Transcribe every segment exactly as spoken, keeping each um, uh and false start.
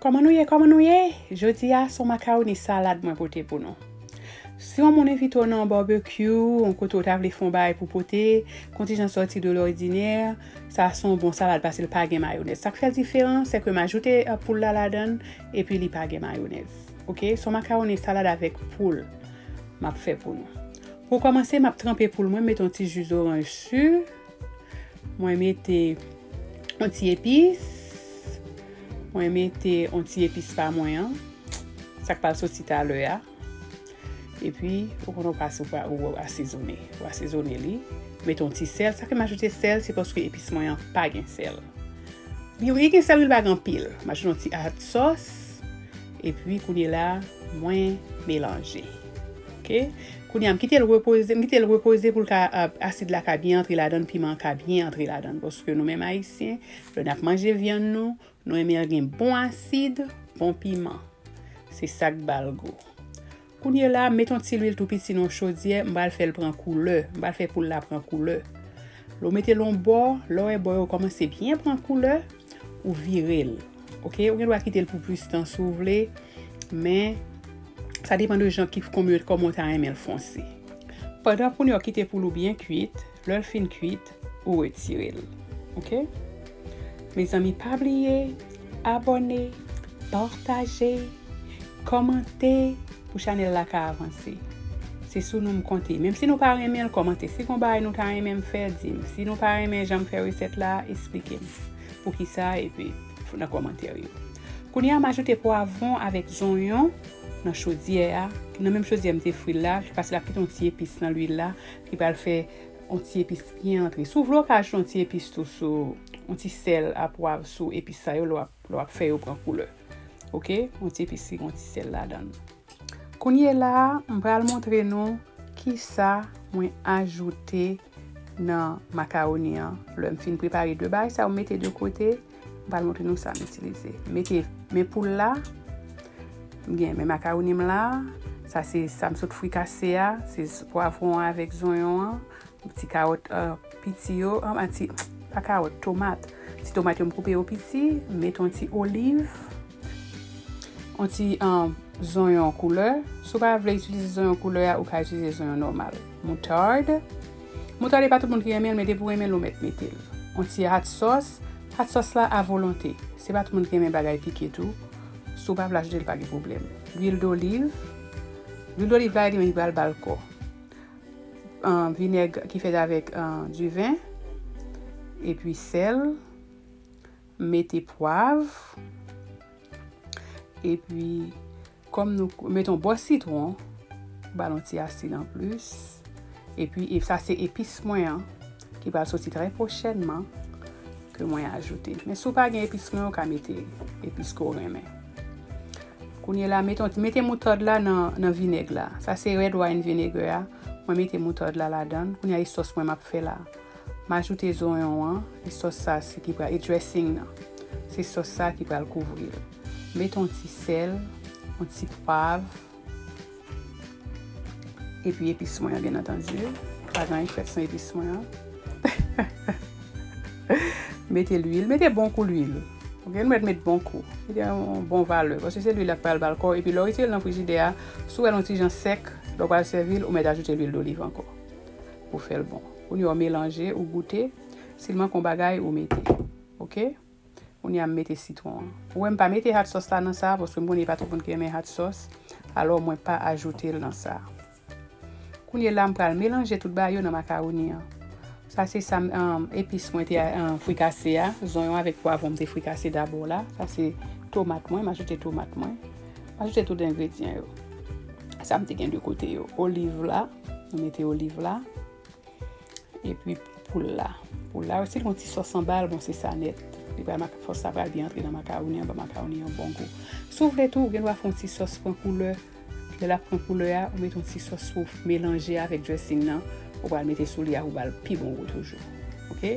Kòman nou ye? Kòman nou ye? Jodi a, se yon makawoni salad mwen pote pou nou. Si yon moun envite w nan yon barbecue, yon kote w ta vle fè yon bagay pou pote, kontijan sòti de lòdinè, sa se yon bon salad paske l pa gen mayonèz. Sa k fè l diferan, se ke m ajoute, euh, poul la ladan l, epi li pa gen mayonèz. Oke? Se yon makawoni salad avèk poul m ap fè pou nou. Pou kòmanse, m ap tranpe poul mwen, m mete yon ti ji zoranj si. Mwen mete yon ti epis. Mwen mete yon ti epis pa mwen an. Sa k pral soti talè a. Epi, ou konn ou pase, ou, ou asezone. Ou asezone li. Mete yon ti sèl. Sa ke m ajoute sèl, se paske epis mwen an pa gen sèl. Li, li gen sèl, li pa gen anpil. M ajoute yon ti hot sauce. Epi, kounye la, mwen melanje. Oke? Kounye a, m kite l repoze, m kite l repoze pou l ka, a, asid la ka byen antre ladan l, piman an ka byen antre ladan l. Paske nou menm Ayisyen, lè n ap manje vyann nou, nou renmen l gen bon asid, bon piman. Se sa k ba l gou. Kounye la, m mete yon ti lwil tou piti nan yon chodyè, m pral fè l pran koulè, m pral fè poul la pran koulè. Lè w mete l yon bò, lè w wè bò yo kòmanse byen pran koulè, ou vire l. Oke? Ou gen dwa kite l pou plis tan si w vle, men sa depann de jan ki, kòman, kòman w ta renmen l fonse. Pandan kounye a w kite poul ou byen kwit, lè l fin kwit, ou retire l. Oke? Mezanmi, pa bliye abòne, pataje, kòmante pou chanèl la ka avanse. Se sou nou m konte. Menm si nou pa renmen l, kòmante. Si gon bagay nou ta renmen m fè, di m. Si nou pa renmen jan m fè resèt la, esplike m poukisa, epi nan kòmantè yo. Kounye a, m ajoute pwavwon avèk zonyon nan chodyè a, nan menm chodyè m te fri l la, paske l ap kite yon ti epis nan lwil la, ki pral fè yon ti epis byen antre. Si w vle, w ka ajoute yon ti epis tou sou, yon ti sèl a pwav sou epis sa yo, lè w ap, lè w ap fè yo pran koulè. Oke? Yon ti epis ki gen yon ti sèl ladan l. Kounye la, m pral montre nou kisa mwen ajoute nan makawoni an. Lè m fin prepare de bagay sa yo, m mete de kote, m pral montre nou sa m itilize. M mete men poul la, m gen men makawoni m la, sa se sa m sot frikase a, se pwavwon an avèk zonyon an, ti kawòt, euh, piti yo, an, an ti, pa kawòt, tomat. Ti tomat yo m koupe yo piti, m mete yon ti oliv, yon ti, euh, zonyon koulè. Si w pa vle itilize zonyon koulè a, ou ka itilize zonyon nòmal. Moutad. Moutad e pa tout moun ki renmen l, men depi w renmen l, ou mèt mete l. Yon ti hot sauce. Hot sauce la a volonte. Se pa tout moun ki renmen bagay pike tou. Si w pa vle ajoute l, pa gen pwoblèm. Lwil doliv. Lwil doliv la, li menm, li pral ba l kò. An, vinèg ki fèt avèk, an, diven, epi sèl, mete pwav, epi kòm nou mete yon bò sitwon, ba l yon ti asid anplis, epi e, sa se epis mwen an, ki pral soti trè pwochènman, ke mwen ajoute. Men si w pa gen epis mwen, ou ka mete epis ke w renmen. Kounye la, mete, mete moutad la nan, nan vinèg la. Sa se red wine vinegar a. Mwen mete moutad la ladan l. Kounye a, e sòs mwen m ap fè la. M ajoute zonyon an. E sòs sa, se ki pral, e dressing nan. Se sòs sa ki pral kouvri l. Mete yon ti sèl, yon ti pwav. Epi epis mwen an, byen antandi. Pa gen anyen k fèt san epis mwen an. Mete lwil, mete bon kou lwil. Oke, nou mèt met bon kou. Mete yon bon valè. Paske se lwil la k pral ba l kò. Epi lè w retire l nan frijidè a, si w wè l yon ti jan sèk, lè w pral sèvi l, ou mèt ajoute lwil doliv ankò. Pou fè l bon. Kounye a w melanje, ou goute. Si l manke yon bagay, ou mete. Oke? Kounye a m mete sitwon an. Ou wè m pa mete hot sauce la nan sa, paske m konnen e pa tout moun ki renmen hot sauce. Alò, mwen pa ajoute l nan sa. Kounye la, m pral melanje tout bagay yo nan makawoni an. Sa se sa m, um, epis mwen te, um, frikase a. Zonyon avèk pwavwon m te frikase dabò la. Sa se tomat mwen, m ajoute tomat mwen. M ajoute tout engredyan yo. Sa m te gen de kote yo. Oliv la, m mete oliv la. Epi poul la. Poul la, si l gon ti sòs anba l, bon, se sa nèt. Li pral mak-, sòs la pral byen antre nan makawoni an, ban makawoni an bon gou. Si w vle tou, ou gen dwa fè yon ti sòs pran koulè. Lè l ap pran koulè a, ou mete yon ti sòs pou w melanje avèk dressing nan. Ou pral mete sou li a, ou ba l pi bon gou toujou. Oke?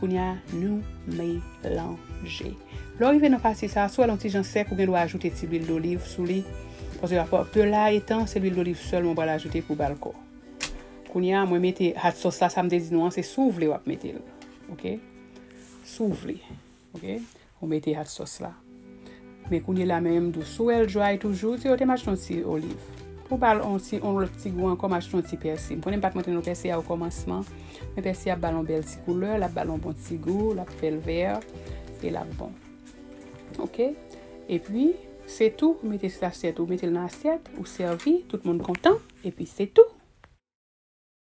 Kounye a, nou melanje. Lè w rive nan pati sa a, si w wè l yon ti jan sèk, ou gen dwa ajoute ti lwil doliv sou li. Paske de la etan, se lwil doliv sèlman w pral ajoute pou ba l kò. Kounye a, mwen mete hot sauce la, sa m te di nou an, se si w vle w ap mete l. Oke? Si w vle. Oke? Ou mete hot sauce la. Men kounye la menm, m di w, si w wè l dry toujou, se yo te m achte yon ti oliv. Pou ba l yon ti, yon lòt ti gou ankò, m achte yon ti pèsi. M konnen m pa t montre nou pèsi a okòmansman, men pèsi a ap ba l yon bèl ti koulè, l ap ba l yon bon ti gou, l ap fè l vè, e l ap bon. Oke? Epi, se tou, mete sou asyèt, ou mete l nan asyèt, ou sèvi, tout moun kontan, epi se tou.